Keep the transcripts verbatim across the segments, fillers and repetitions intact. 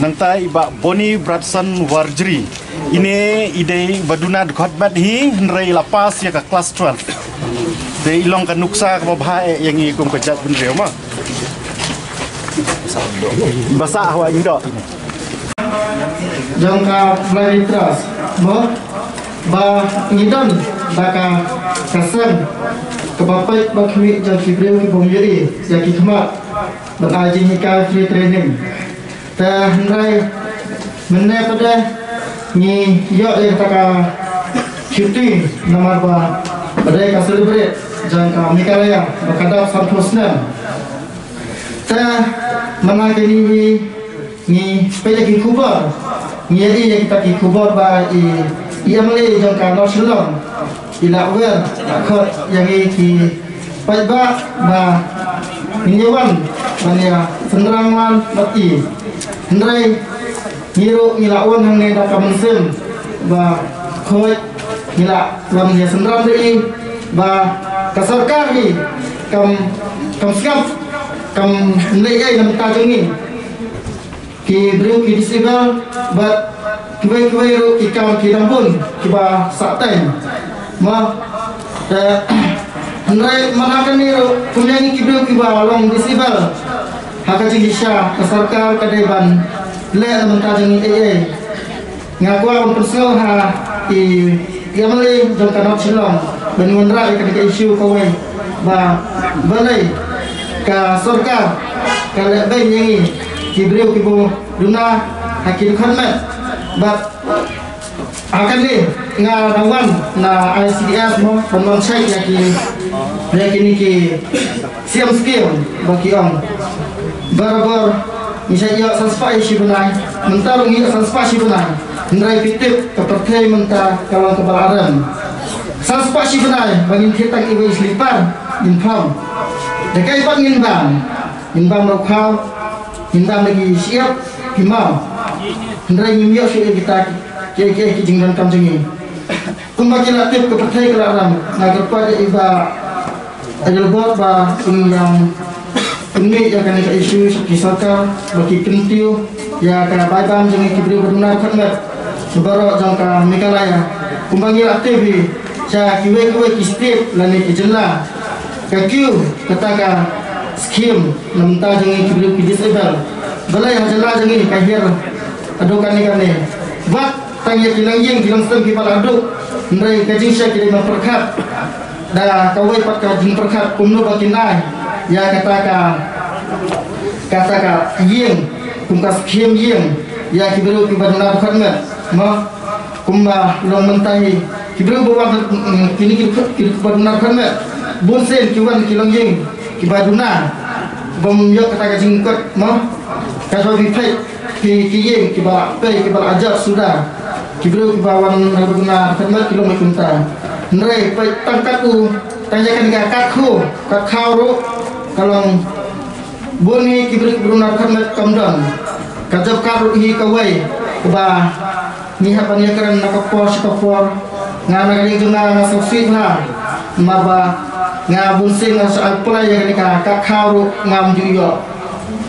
Nangta i Bah Bonnie Bradson Warjri. Ine i dei ba duna dkhot met hi, hynrei i la pass ïa ka class twelve. Te i long ka nuksa kaba bha eh ïa ngi kum ka jaitbynriew mo. Ba sah hawa ïing doh. Jong ka Flying Trust mo, ba ngi don ba ka, ka seng kaba peit ba khmih jong ki briew ki bym ïohi ïa ki khmat, ban ai jinghikai free training. Te hynrei mynne pat de ngi ïoh ïa kata ka khuti namar ba pat de ka celebrate jong ka Meghalaya ba ka dap sanphew snem. Te mynta kine hi ngi peit ïa ki khubor, ngi ïohi ïa kita ki khubor ba i, i MLA jong ka North Shillong i la wer khot ïa ngi ki paidbah ba ngin ïa wan ban ïa synran wan bad i. Hynrei ngi ruh ngi la wan hangne da ka mynsiem ba khot ngi la wan ïa synran ïa i ba ka sorkar hi kam, kam sngap, kam leh ei na bynta jong ngi ki briew ki disable bad kiwei kiwei ruh ki kam ki dang bun kiba sah teng. Mo, eh, hynrei man ha kane ruh kum ïa ngi ki briew kiba long disable ha ka jingshisha ka sorkar ka dei ban leh na bynta jong ngi ei ei. Nga kwah ban pynsngew ha i, i MLA jong ka North Shillong ban wanrah ïa kane ka issue kawei ba balei ka sorkar ka leh beiñ ïa ngi ki briew kiba duna ha ki dkhot met. Bad ha kane nga dang wan na ICDS mo ban wan check ïa ki, ïa kine ki siem skim ba ki ong. Barabor ngi sa ïoh san spah shi bnai, mynta ruh ngi ïoh san spah shi bnai. Hynrei phi tip ka pyrthei mynta ka long kaba la rem. San spah shi bnai ba ngin thied tang iwei i slipar ngin phong. Da kaei pat ngin bam? Ngin bam ruh khaw, ngin bam da ki shyiap ki maw. Hynrei ngim ïoh shuh ïa kita ki, ki, ki, ki jingdonkam jong ngi. Kumba ki la tip ka pyrthei ka la rem, nga kyrpad ïa i Bah Adelbert ba un ïa pynmih ïa kane ka issue sha ki sorkar ba ki kyntiew ïa ka bai bam jong ngi ki briew ba duna dkhot met baroh jong ka Meghalaya. Kumba ngi la tip hi sha kiwei kiwei ki state lane ki jylla ka kiew kata ka skim na bynta jong ngi ki briew ki disable. Balei ha jylla jong ngi ka hiar haduh kane kane. Wat tang ïa ki longïing ki longsem kiba la duk, hynrei ka jingshai ki dei ban pyrkhat da kawei pat ka jingpyrkhat kumno ba kin ai ïa kata ka, kata ka ïing kum ka skim ïing ïa ki briew kiba duna dkhot met. Mo, kumba long mynta hi ki briew ba wan, mm, kine ki, ki, kiba duna dkhot met bunsien ki wan ki longïing kiba duna bym ïoh kata ka jingkot mo. Ka jong ki peit ki, ki ïing kiba la pei kiba la jot suda ki briew kiba wan na duna dkhot met ki long kumta. Hynrei peit tang kat u, tang ïa kane ka kat khaw, kat khaw ruh ka long bun hi ki briew kiba duna dkhot met kam don. Ka job card ruh hi kawei kaba ngi hap ban ïakren na ka por sha ka por. Nga na ka liang jong nga nga sngewsih bha namar ba nga bunsien nga sa apply ïa kane ka, ka kat khaw ruh ngam ju ïoh.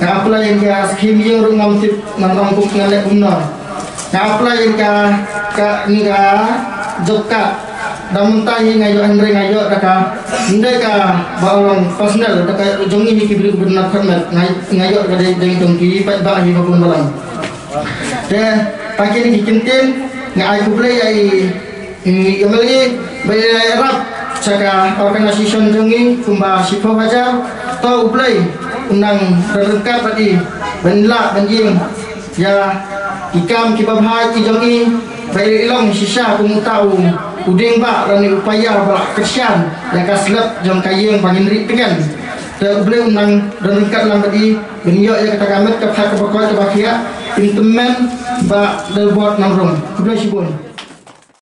Nga apply ïa ka skim ïing ruh ngam tip ngan ong kum ngan leh kumno. Nga apply ïa ka, ka, ïa ka job card. Da mynta hi nga ïoh hynrei nga ïoh da ka, ym dei kaba long personal, da ka jong ngi hi ki briew kiba duna dkhot met, nga, nga ïoh da ka dei, dei jong ki paidbah hi ba bun balang. Te ha kine ki kyntien nga ai khublei ïa i, i MLA ba i la ïarap sha ka organisation jong ngi kumba shiphew hajar. To U Blei un nang don ryngkat bad i ban lah ban ïeng ïa ki kam kiba bha ki jong i ba i long shisha kum uta u, u dieng ba lane u paia ba la kyrshan ïa ka slap jong ka ïing ba ngin rieh tngen. Te U Blei un nang don ryngkat lang bad i ban ïoh ïa kata ka met ka phad kaba koit kaba khiah. Im tymmen Bah Adelbert Nongrung. Khublei shibun.